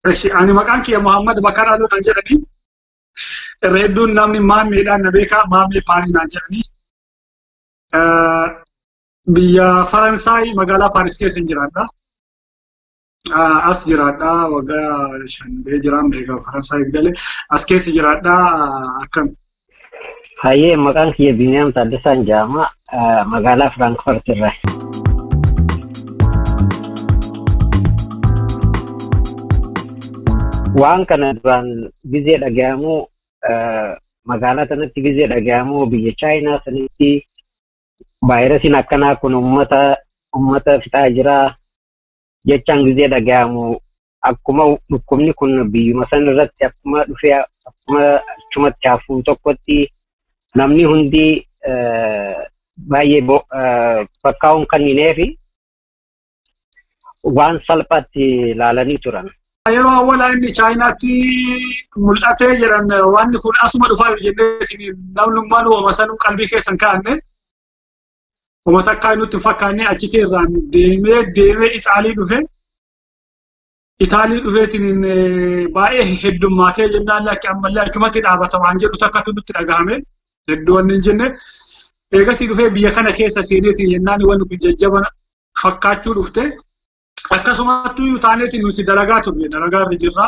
Ani maqaan kiyya Muhammad Bakar Aluu naan jedhani. Irra hedduun namni maammeedhaan na beeka, maammee paanii naan jedhani. Biyya Faransaay magaalaa Paaris keessa hin jiraadha. As jiraadha waggaa 5 bee jiraan beeka Faransaay galee as keessa jiraadha akkam. Hayyee, maqaan kiyya Biniyaam Taaddasaan jedhama, magaalaa Firaankfurt irraa. Waan kana duraan gizee dhagahamu, magaalaa sanatti gizee dhagahamu, biyya Chaayinaa sanitti vaayirasiin akkanaa kun uummata fixaa jira jechaan gizee dhagahamu, akkuma dhukkubni kun biyyuma san irratti akkuma dhufee akkuma achumatti hafuu tokkotti namni hundi baay'ee bakkaa'uun kan hineefi waan salphaatti ilaalanii turan. Yeroo awwalaa inni Chaayinaatti mul'atee jedhan, wanni kun asuma dhufaa jenneetiin namnummaan uumama sanuu qalbii keessan kaa'anne, uummata akka nutti hin fakkaanne, achitti irraan deemee deemee Ixaalii dhufe. Itaalii dhufeetiin baay'ee heddummaatee jennaan lakki ammallee achumatti dhaabata waan jedhu takkatu nutti dhagahame, hedduu wanni hin jenne. Eegasii dhufee biyya kana keessa seeneetiin jennaan wanni kun jajjaba fakkaachuu dhufte. Akkasumattuu taaneetiin nuti dalagaa turre, dalagaa irra jirra.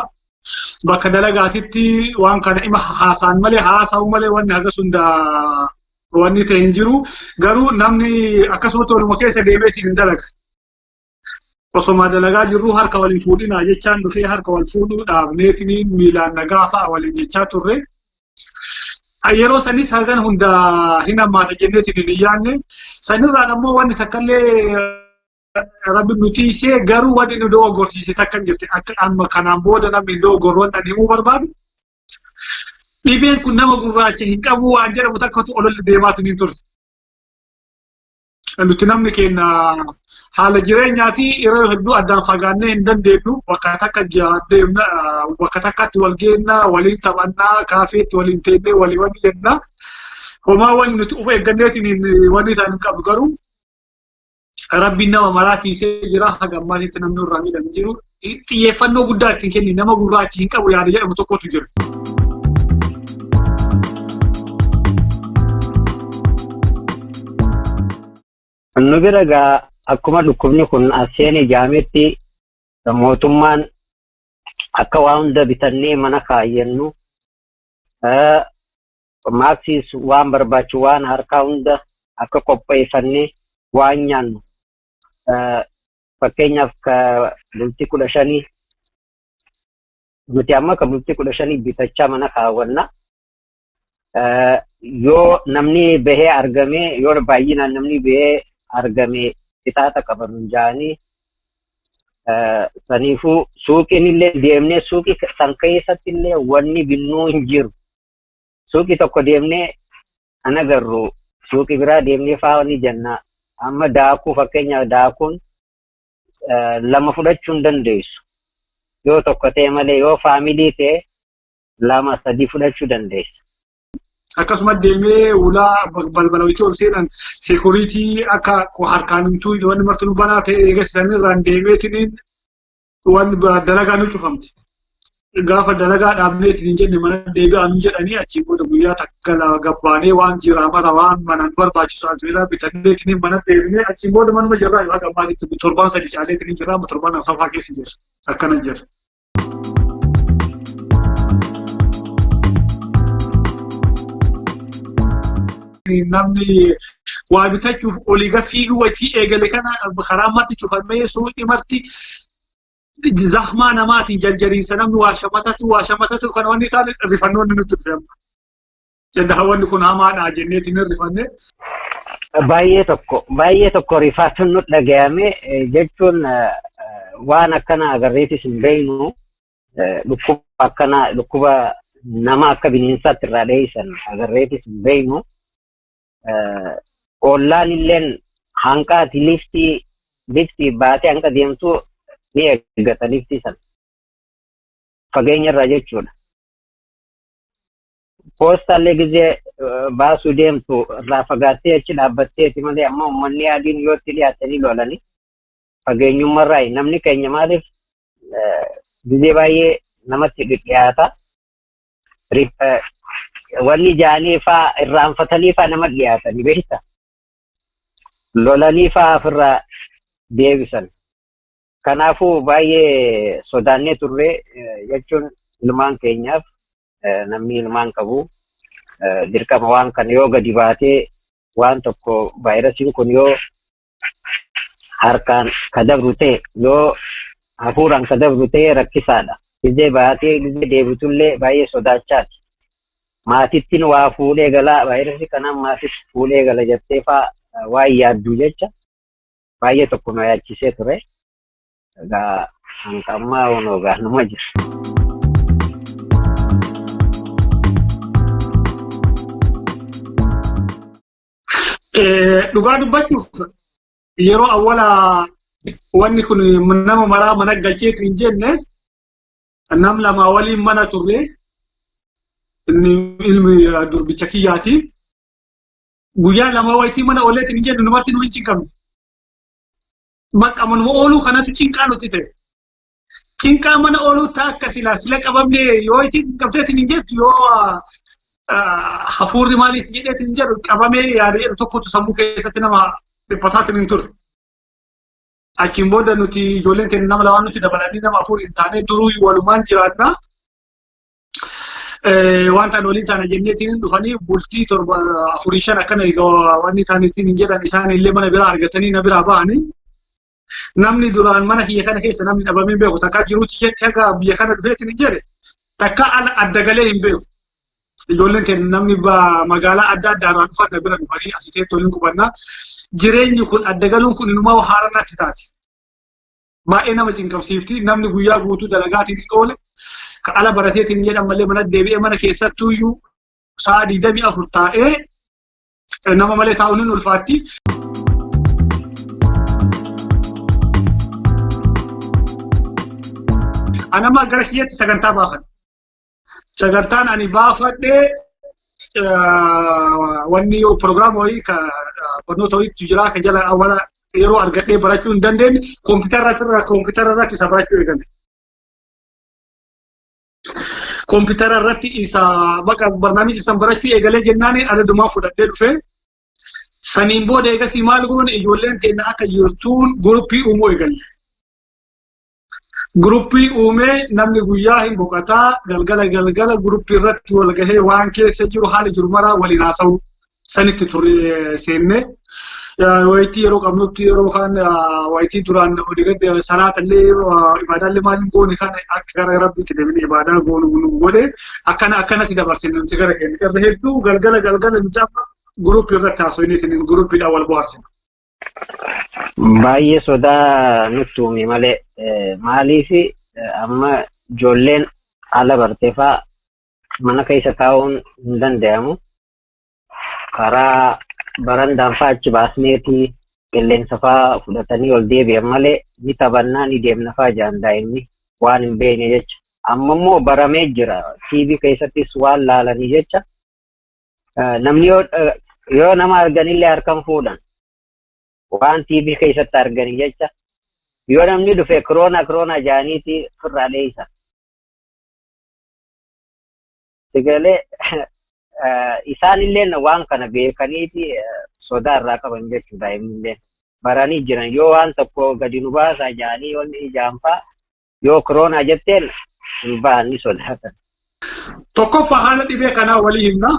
Bakka dalagaatitti waan kana ima haasaan malee, haasa'u malee, wanni hagas hunda wanni ta'e hin jiru. Garuu namni akkasumatti waluma keessa deemeetiin hin dalaga. Osoma dalagaa jirru harka waliin fuudhinaa jechaan dhufee harka wal fuudhuu dhaabneetiin miilaan nagaa fa'a waliin jechaa turre. Yeroo sanis hagan hunda hin hammaata jenneetiin hin yaadne. Sanirraan ammoo wanni takkallee Rabbi nuti ishee garuu wanni nu dogoggorsiise takka hin jirti. Akka amma kanaan booda namni hin dogoggorru waan himuu barbaadu. Dhibeen kun nama gurraacha hin qabu waan jedhamu takkatu ololli deemaatu hin turre. Nuti namni keenya haala jireenyaati yeroo hedduu addaan fagaannee hin dandeenyu, bakka takka deemna, bakka takkatti wal geenna, waliin taphannaa, kaafeetti waliin teennee walii wanni jenna. Homaa wanni nuti of eegganneetiin wanni isaan hin qabnu, garuu Rabbiin nama maraa tiisee jira, haga ammaatitti namni irraa miidhamu jiru. Xiyyeeffannoo guddaa ittiin kenni nama gurraachi hin qabu yaada jedhamu tokkotu jira. Nu bira gaa akkuma dhukkubni kun as seenee jaametti mootummaan akka waa hunda bitannee mana kaayyannu, maaksiis waan barbaachisu waan harkaa hunda akka qopheeffannee waan nyaannu, fakkeenyaaf ka bultii 15, nuti amma ka bultii 15 bitachaa mana kaawwanna. Yoo namni bahee argame, yoo baay'inaan namni bahee argame qixaaxa qaban ja'anii, saniifuu suuqiin illee deemnee suuqii san keessatti illee wanni binnuu hin jiru. Suuqii tokko deemnee an agarru, suuqii biraa deemnee faa ni jenna. Amma daakuu, fakkeenyaaf daakuun lama fudhachuu hin dandeessu. Yoo tokko ta'e malee, yoo family ta'e lama sadi fudhachuu dandeessa. Akkasuma deemee ulaa balbala wayii ol seenan security akka harkaan himtuu wanni martinuu banaa ta'e eegas irraan deemeetiin wanni dalagaa nu cufamti. Gaafa dalagaa dhaabneetiin hin jenne mana deebi'aa nu jedhanii, achii booda guyyaa takka gabbaanee waan jira mara waan manaan barbaachisu asirraa bitanneetiin mana deebinee, achii booda manuma jirraa yoo haga ammaatitti torbaan 3 caaleetiin jirra, amma torbaan afuraffaa keessa jirra, akkana jira. Namni waa bitachuuf olii gad fiiguu wajjii eegale kana karaa marti cufamee, suuqii marti zahmaa namaatiin jarjariinsa, namni waa shamatatu waa shamatatu, kan wanni taane rifannoonni nutti dhufe amma. Danda'a wanni kun hamaadha jenneetiin hin rifanne. Baay'ee tokko rifaatuun nu dhagayame jechuun waan akkana agarreetis hin beeknu, dhukkuba akkana, dhukkuba nama akka bineensaatti irraa dheeysan agarreetis hin beeknu. Ollaan illeen hanqaati liftii baatee hanqa deemtu ni eeggata liftii sana. Fageenya irraa jechuudha. Poostaallee gizee baasuu deemtu irraa fagaattee achi dhaabbatteeti malee, amma uummanni adiin yoo itti dhiyaatanii lolanii fageenyummarraa namni keenya maaliif Gizee baay'ee namatti dhiyaata. Wanni jaanii faa irraanfatanii faa nama dhiyaatanii beekta. Lolanii faa ofirraa deebisan. Kanaafuu baay'ee sodaannee turre jechuun ilmaan keenyaaf namni ilmaan qabu dirqama waan kana yoo gadi baatee waan tokko vaayirasiin kun yoo harkaan ka dabru ta'e yoo hafuuraan ka dabru ta'e rakkisaadha. Gizee baatee gizee deebitullee baay'ee sodaachaati. Maatittiin waa fuudhee galaa vaayirasii kanaan maatitti fuudhee gala jettee faa waan yaaddu jecha baay'ee tokko nu yaachisee ture. Egaa hanga ammaa honoo gaanuma jira. Dhugaa dubbachuuf yeroo awwala wanni kun nama maraa mana galcheetu hin jenne nam lama waliin mana turre inni ilmi durbicha kiyyaati. Guyyaa lama wayitii mana ooleetiin hin jennu numatti nu hin cinqabne. Bakka manuma ooluu kanatu cinqaa nuti ta'e. Cinqaa mana ooluu ta'a akka silaa sila qabamne yoo itti qabteetiin hin jettu yoo hafuurri maaliis jedheetiin hin jedhu qabamee yaada jedhu tokkotu sammuu keessatti nama dhiphataatiin hin ture. Achiin booda nuti ijoolleen keenya nama lamaan nuti dabalanii nama afur hin taane duruu walumaan jiraanna. Waan ta'an waliin taana jenneetiin dhufanii bultii 7 4 5 akkana egaa wanni ta'aniitiin hin jedhan isaan illee mana biraa argatanii na biraa ba'anii. Namni duraan mana kiyya kana keessa namni dhabamee hin beeku takka jiruuti jetti haga biyya kana dhufeetiin hin jedhe takka adda galee hin beeku. Ijoolleen keenya namni magaalaa adda addaa irraa dhufan na bira dhufanii asii teettoo waliin qubannaa. Jireenyi kun adda galuun kun inumaa haara natti taati. Baay'ee nama cinqabsiifti. Namni guyyaa guutuu dalagaatiin hin oole. Ka ala barateetiin jedhan malee mana deebi'ee mana keessattuyyuu sa'a 24 taa'ee nama malee taa'uun hin ulfaatti. Anama gara kiyyaatti sagantaa baafadhe. Sagantaan ani baafadhee wanni proogiraama wayii ka barnoota wayiitu jira ka jala awwaala yeroo argadhee barachuu hin dandeenye kompiitara irratti isa barachuu eegale. Kompiitara irratti isa bakka barnaamijni san barachuu eegalee jennaan adadumaa fudhadhee dhufe. Saniin booda eegasii maal goone ijoolleen keenya akka jirtuun guruppii uumuu eegalle. Guruppii uumee namni guyyaa hin boqotaa galgala galgala guruppii irratti wal gahee waan keessa jiru haala jiru maraa waliin haasa'u sanitti ture seenne. Wayitii yeroo qabnutti yeroo kaan wayitii duraan olii gadi salaatallee ibaadaallee maaliin goone kan akka gara rabbiitti deebinee ibaadaa goonu nu godhe akkana akkanatti dabarsine nuti gara keenya. Irra hedduu galgala galgala nuti amma guruppii irratti haasofneetiin guruppiidhaan wal bohaarsina. Baay'ee sodaa nutti uume malee maaliif amma ijoolleen haala bartee fa'aa mana keessa taa'uun hin danda'amu. Karaa barandaan fa'aa achi baasneeti qilleensa fa'aa fudhatanii ol deebi'an malee ni taphannaa ni deemna fa'aa jedhan daa'imni waan hin beekne jecha. Amma immoo baramee jira. TV keessattis waan laalanii jecha. Namni yoo nama arganillee harkaan fuudhan. Waan TV keessatti arganii jecha. Yoo namni dhufe kiroona kiroona jedhaniiti ofirraa dheeysan. Sigalee isaanillee waan kana beekaniiti sodaa irraa qaban jechuudha daa'imnillee. Baranii jiran yoo waan tokko gadi nu baasaa jedhanii wanni ijaan fa'aa yoo kiroona jetteen hin bahan ni sodaatan. Tokkoffaa haala dhibee kanaa walii himna.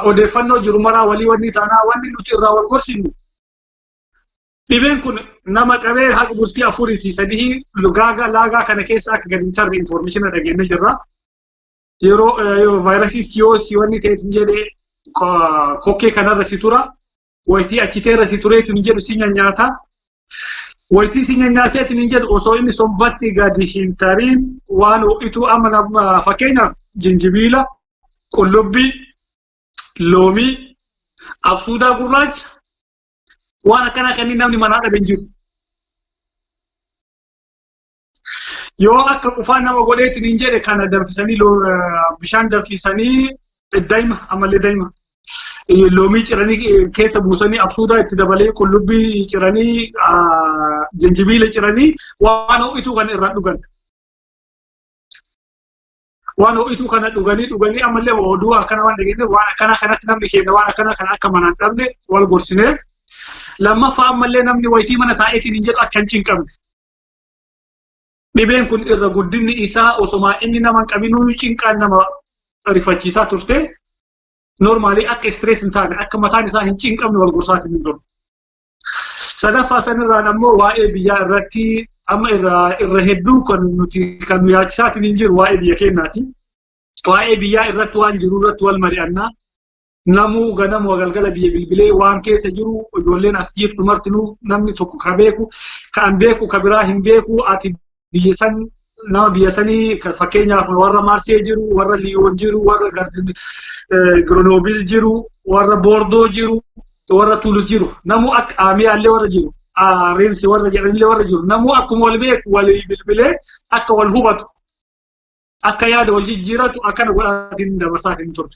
Odeeffannoo jiru maraa walii wanni taanaa wanni nuti irraa wal gorsinu. Dhibeen kun nama qabee haqa bultii 4 3 gaagaa laagaa kana keessa akka gadi hin tarre information dhageenye jirra. Yeroo vaayirasii yoo si wanni ta'e hin jedhee kokkee kanarra si tura. Wayitii achiteerra si tureetu hin jedhu si nyaata. Wayitii si nyaateetiin hin jedhu osoo inni sombatti gadi hin tariin waan ho'ituu amma fakkeenyaaf jinjibiila, qullubbii, loomii, absuudaa gurraacha waan akkanaa kanneen namni manaa dhabe hin jiru. Yoo akka qufaa nama godheetiin hin jedhe kana danfisanii bishaan danfisanii daa'ima ammallee daa'ima Loomii ciranii keessa buusanii absuudaa itti dabalee qullubbii ciranii jinjibiila ciranii waan ho'ituu kana irraa dhugan. Waan ho'ituu kana dhuganii ammallee oduu akkana waan dhageenye waan akkana kanatti namni keenya waan akkana kana akka manaan dhabne wal gorsinee lammaffaa ammallee namni wayitii mana taa'eetiin hin jedhu akka hin cinqabne. Dhibeen kun irra guddinni isaa osuma inni nama hin qabinuu cinqaan nama rifachiisaa turte. Normaalii akka stress hin taane akka mataan isaa hin cinqabne wal gorsaatiin hin jiru. Sadaffaa sanirraan ammoo waa'ee biyyaa irratti amma irra hedduu kan nuti kan nu yaachisaatiin hin jiru waa'ee biyya keenyaati. Waa'ee biyyaa irratti waan jiru irratti wal mari'annaa. Namuu ganama galgala biyya bilbilee waan keessa jiru ijoolleen as jirtu martinuu namni tokko ka beeku kan beeku ka biraa hin beeku ati biyya san nama biyya sanii fakkeenyaaf warra Maarsee jiru, warra Liyoon jiru, warra Grenoble jiru, warra Bordeaux jiru, warra Toulouse jiru. Namuu akka Aamiyaallee warra jiru, Reims warra jedhanillee warra jiru. Namuu akkuma wal beeku walii bilbilee akka wal hubatu, akka yaada wal jijjiiratu akkana godhaatiin dabarsaatiin turre.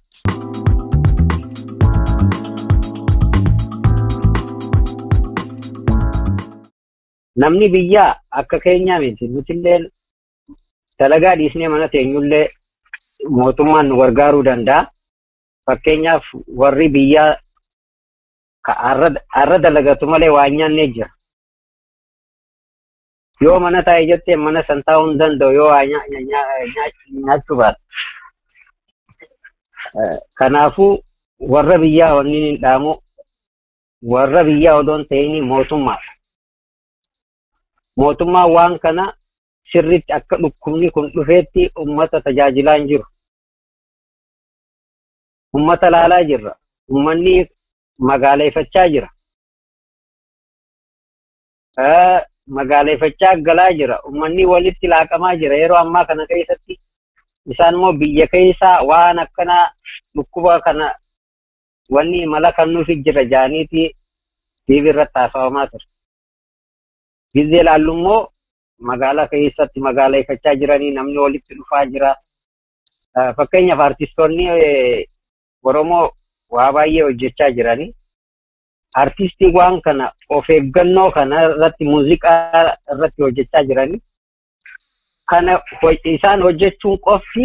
Namni biyyaa akka keenyaa miti nutillee dalagaa dhiisnee mana teenyullee mootummaan nu gargaaruu danda'a. Fakkeenyaaf warri biyyaa har'a dalagatu malee waa nyaannee jira. Yoo mana taa'e jettee mana san taa'uu hin danda'u yoo waa nyaachuu baate. Kanaafuu warra biyyaa wanni hin dhaamu warra biyyaa odoo hin ta'in mootummaadha. Mootummaan waan kana sirriitti akka dhukkubni kun dhufeetti uummata tajaajilaa hin jiru. Uummata laalaa jirra. Uummanni magaaleeffachaa jira. Magaaleeffachaa galaa jira. Uummanni walitti laaqamaa jira. Yeroo ammaa kana keessatti isaan immoo biyya keessaa waan akkanaa dhukkuba kana wanni mala kan nuuf jira jaaniiti TV irratti haasawamaa ture. Gizee ilaallu immoo magaalaa keessatti magaaleeffachaa jiranii namni walitti dhufaa jira. Fakkeenyaaf artistoonni Oromoo waa baay'ee hojjechaa jiranii. Artistii waan kana of eeggannoo kana irratti muuziqaa irratti hojjechaa jiranii. Kana isaan hojjechuun qofti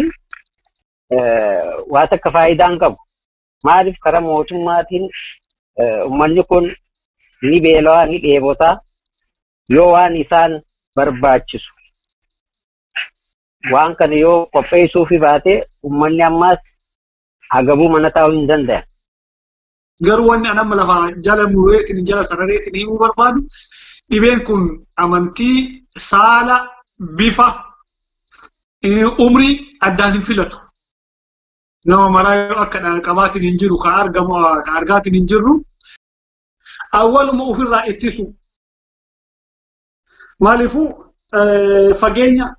waa takka faayidaa hin qabu. Maaliif karaa mootummaatiin uummanni kun ni beelawaa ni dheebotaa yoo waan isaan barbaachisu waan kana yoo qopheessuufi baate uummanni ammaas hagabuu mana taa'uu hin danda'an. Garuu wanni an amma lafa jala mureetiin jala sarareetiin himuu barbaadu dhibeen kun amantii, saala, bifa, umrii addaan hin filatu. Nama maraa yoo akka qabaatiin hin jiru, ka argamu, ka argaatiin hin jirru, awwaluma ofirraa ittisu. Maaliifuu fageenya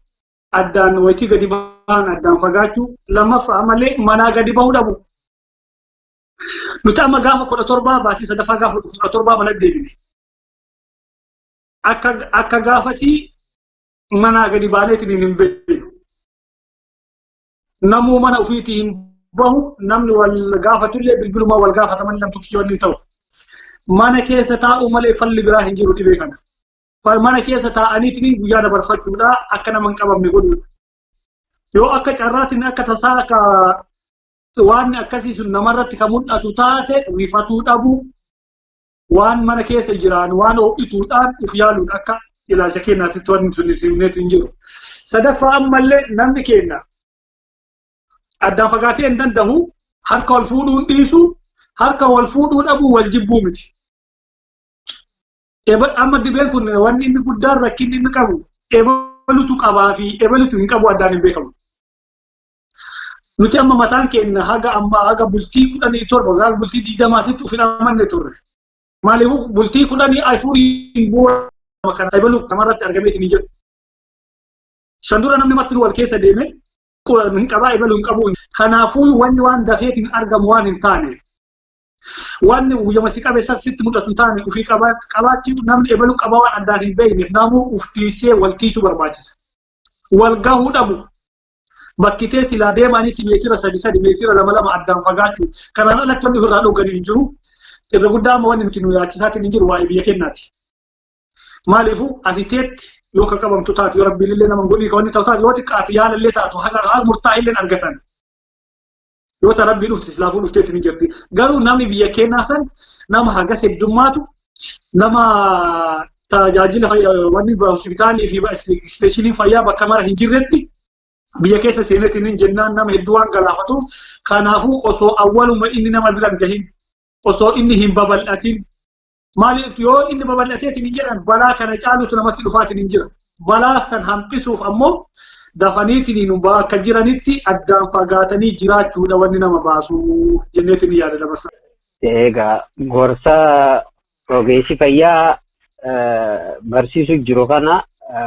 addaan wayitii gadi bahan addaan fagaachuu lammaffaa malee manaa gadi bahuu dhabu. Nuti amma gaafa 17 baatii sadaffaa gaafa 17 mana deebine. Akka gaafasii manaa gadi baaneetiin hin beeknu. Namuu mana ofiitii hin bahu namni wal gaafatullee bilbilumaa wal gaafataman namtokkichi wanni ta'u. Mana keessa taa'uu malee falli biraa hin jiru dhibee kana. Mana keessa taa'aniitiin guyyaa dabarfachuudha akka nama hin qabamne godhuudha. Yoo akka carraatiin akka tasaa akka waan akkasii sun namarratti kan mul'atu taate rifatuu dhabuu waan mana keessa jiraan waan ho'ituudhaan of yaaluun akka ilaalcha keenyaatti wanti sun simneetu hin jiru. Sadaffaa ammallee namni keenya addaan fagaatee hin danda'u harka wal fuudhuun dhiisu harka wal fuudhuu dhabuu wal jibbuu miti. Amma dhibeen kun wanni inni guddaan rakkinni inni qabu ebalutu qabaa fi ebalutu hin qabu addaan hin beekamu. Nuti amma mataan keenya haga amma haga bultii 17 haga bultii 20 of hin amanne turre. Maaliif bultii 14 bu'aa kana ebalu namarratti argameetiin hin jedhu. San dura namni martinuu wal keessa deeme hin qabaa ebalu hin qabu. Kanaafuu wanni waan dafeetiin argamu waan hin taane. Wanni guyyama si qabe sitti mul'atu hin taane ofii qabaachuu namni ebalu qabaa waan addaan hin beekneef namuu uf tiisee wal tiisuu barbaachisa. Wal gahuu dhabu. Bakki tee silaa deemanitti meetira sadi sadi meetira lama lama addaan fagaachuu. Kanaan alatti wanni ofirraa dhooganii hin jiru. Irra guddaa amma wanni nuti nu yaachisaatiin hin jiru waa'ee biyya keenyaati. Maaliifuu asiteetti yoo kan qabamtu taate yoo rabbiin illee nama godhii kan wanni ta'u taate yoo xiqqaate yaala illee taatu haga haas murtaa'e illee argatan. Yoo ta rabbii dhufti silaafuu dhufteetti ni jirti. Garuu namni biyya keenyaa san nama hagas heddummaatu nama tajaajila wanni hospitaalii fi isteeshiniin fayyaa bakka mara hin jirretti biyya keessa seeneetiin hin jennaan nama hedduu waan galaafatuuf kanaafuu osoo awwaluma inni nama bira hin gahin osoo inni hin babal'atin maaliif yoo inni babal'ateetiin hin jedhan balaa kana caalutu namatti dhufaatiin hin jira. Balaa san hambisuuf ammoo dafaniitiin bakka jiranitti addaan fagaatanii jiraachuudha wanni nama baasu jenneetiin yaada dabarsa. Egaa gorsa ogeessi fayyaa barsiisu jiru kana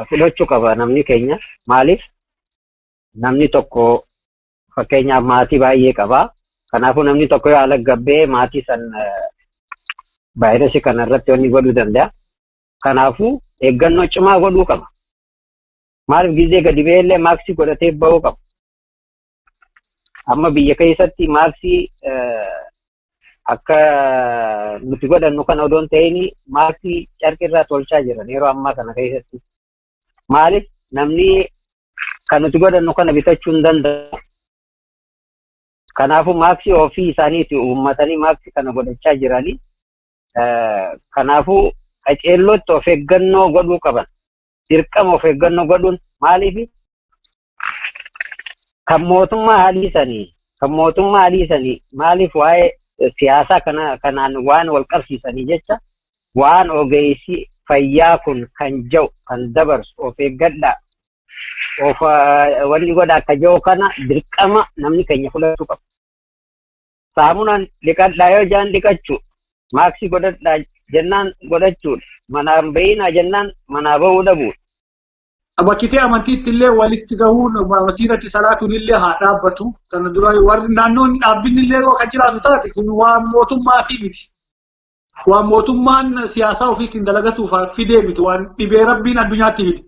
fudhachuu qaba namni keenya. Maaliif namni tokko fakkeenyaaf maatii baay'ee qaba. Kanaafuu namni tokko yoo haala gabbee maatii san vaayirasii kana irratti wanni godhuu danda'a. Kanaafuu eeggannoo cimaa godhuu qaba. Maaliif gizee gadi ba'ellee maaksii godhatee ba'uu qaba. Amma biyya keessatti maaksii akka nuti godhannu kana odoo hin ta'in maaksii carqirraa tolchaa jiran yeroo ammaa kana keessatti. Maaliif namni kan nuti godhannu kana bitachuu hin danda'u. Kanaafuu maaksii ofii isaaniiti uummatanii maaksii kana godhachaa jiranii. Kanaafuu qaceellootti of eeggannoo godhuu qaban. Dirqama of eeggannoo godhuun maaliif kan mootummaa haliisanii maaliif waa'ee siyaasaa kanaan waan wal qabsiisanii jecha waan ogeessi fayyaa kun kan jiru kan dabarsu of eeggadhaa of wanni godha akka jiru kana dirqama namni keenya fudhachuu qaba. Saamunaan dhiqadhaa yoo jaan dhiqachuu, maaksii godhadhaa jennaan godhachuudha, manaan bahinaa jennaan manaa bahuu dhabuudha. Bakkitee amantiitti illee walitti gahuun masiirratti salaatuun illee haa dhaabbatu. Kana dura warri naannoon dhaabbinni illee yoo kan jiraatu taate kun waan mootummaatii miti. Waan mootummaan siyaasaa ofiitiin dalagatuuf fidee miti. Waan dhibee rabbiin addunyaatti fide.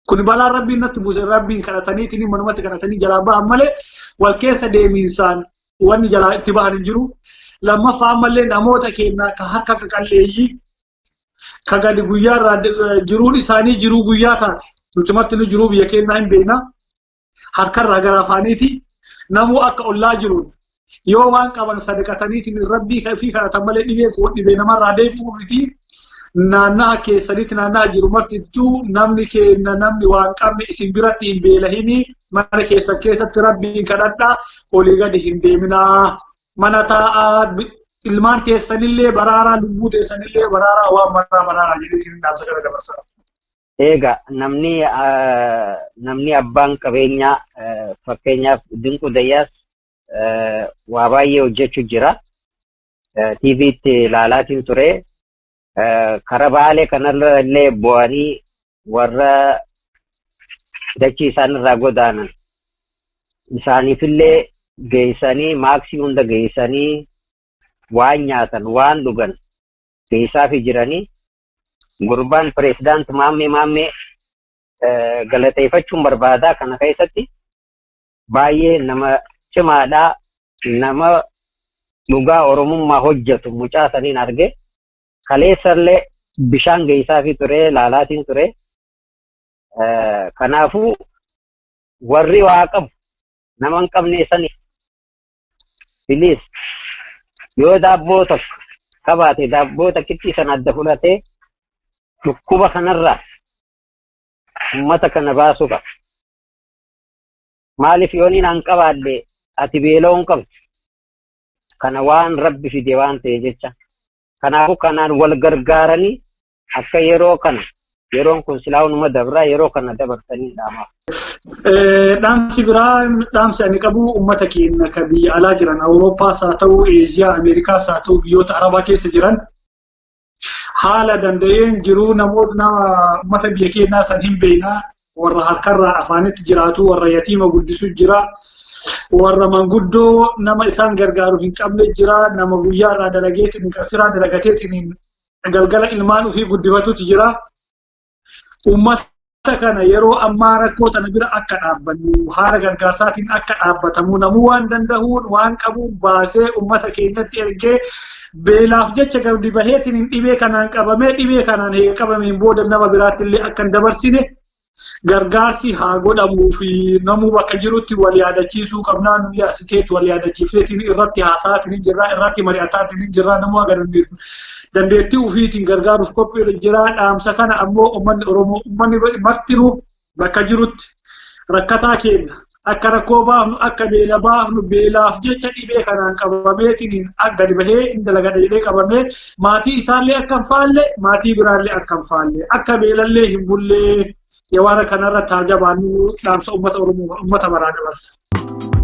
Kun balaan rabbiin natti buuse rabbiin kadhataniitiin manumatti kadhatanii jalaa bahan malee wal keessa deemiinsaan wanni jalaa itti bahan hin jiru. Lammaffaa ammallee namoota keenya ka harka qaqalleeyyii ka gadi guyyaarraa jiruun isaanii jiruu guyyaa taate. Nuti marti jiruu biyya keenyaa hin beekna. Harkarraa gara afaaniiti. Namuu akka ollaa jiruun yoo waan qaban sadaqataniitiin rabbii fi kadhatan malee dhibee kun dhibee namarraa deebi'uu miti. Naannaha keessanitti naannaha jiru martittuu namni keenya namni waan qabne isin biratti hin beelahini mana keessan keessatti rabbiin kadhadhaa olii gadi hin deeminaa. Mana taa'aa ilmaan keessanillee baraaraa lubbuu teessanillee baraaraa waan maraa baraaraa jedheetiin dhaamsa kana dabarsa. Egaa namni abbaan qabeenyaa fakkeenyaaf Dinquu Dayyaas waa baay'ee hojjechuu jira. TV'tti ilaalaatiin ture. Karaa Baalee kanarra illee bu'anii warra dachii isaanirraa godaanan isaaniifillee geessanii maaksii hunda geessanii waan nyaatan waan dhugan geessaafi jiranii gurbaan pireesidaant Maammee galateeffachuun barbaadaa kana keessatti baay'ee nama cimaadhaa nama dhugaa Oromummaa hojjetu mucaa saniin arge kaleessallee bishaan geessaafi ture laalaatiin ture. Kanaafuu warri waa qabu nama hin qabne sani bilis yoo daabboo tokko qabaate daabboo takkitti san adda fudhatee dhukkuba kanarraa uummata kana baasuu qaba. Maaliif yoo inni hin qabaadde ati beela'uu hin qabdu. Kana waan rabbi fide waan ta'e jecha. Kanaafuu kanaan wal gargaaranii akka yeroo kana yeroon kun silaa numa dabraa yeroo kana dabarsanii dhaamaa. Dhaamsi biraa dhaamsi ani qabu uummata keenya kan biyya alaa jiran Awurooppaas haa ta'u, Eeshiyaa, Ameerikaas haa ta'u biyyoota Arabaa keessa jiran haala danda'een jiruu namoota nama uummata biyya keenyaa san hin beeknaa warra harkarraa afaanitti jiraatu warra yatiima guddisu jira warra manguddoo nama isaan gargaaru hin qabne jira nama guyyaarraa dalageetiin qarsiraa dalagateetiin galgala ilmaan ofii guddifatutu jira. Uummata Kana yeroo ammaa rakkoo tana bira akka dhaabbannu, haala gargaarsaatiin akka dhaabbatamu, namuu waan danda'uun waan qabuun baasee uummata keenyatti ergee, beelaaf jecha gadi baheetiin hin dhibee kanaan qabamee, dhibee kanaan qabameen booda nama biraatti illee akka hin dabarsine gargaarsi haa godhamuu fi namuu bakka jirutti wal yaadachiisuu qabnaa. Nuyi asiteetti wal yaadachiifneetiin irratti haasa'aatiin jirraa, irratti mari'ataatiin jirraa. Namuu haga dandeettii ofiitiin gargaaruuf qophii jira. Dhaamsa kana ammoo uummanni Oromoo, uummanni martinuu bakka jirutti rakkataa keenya akka rakkoo baafnu, akka beela baafnu. Beelaaf jecha dhibee kanaan qabameetiin gadi bahee hin dalagadha jedhee qabamee maatii isaallee akka hin faalle, maatii biraallee akka hin faalle, akka beelallee hin bullee, waan kanarra tajaajiluu dhaamsa uummata Oromoo uummata maraa dabarsa.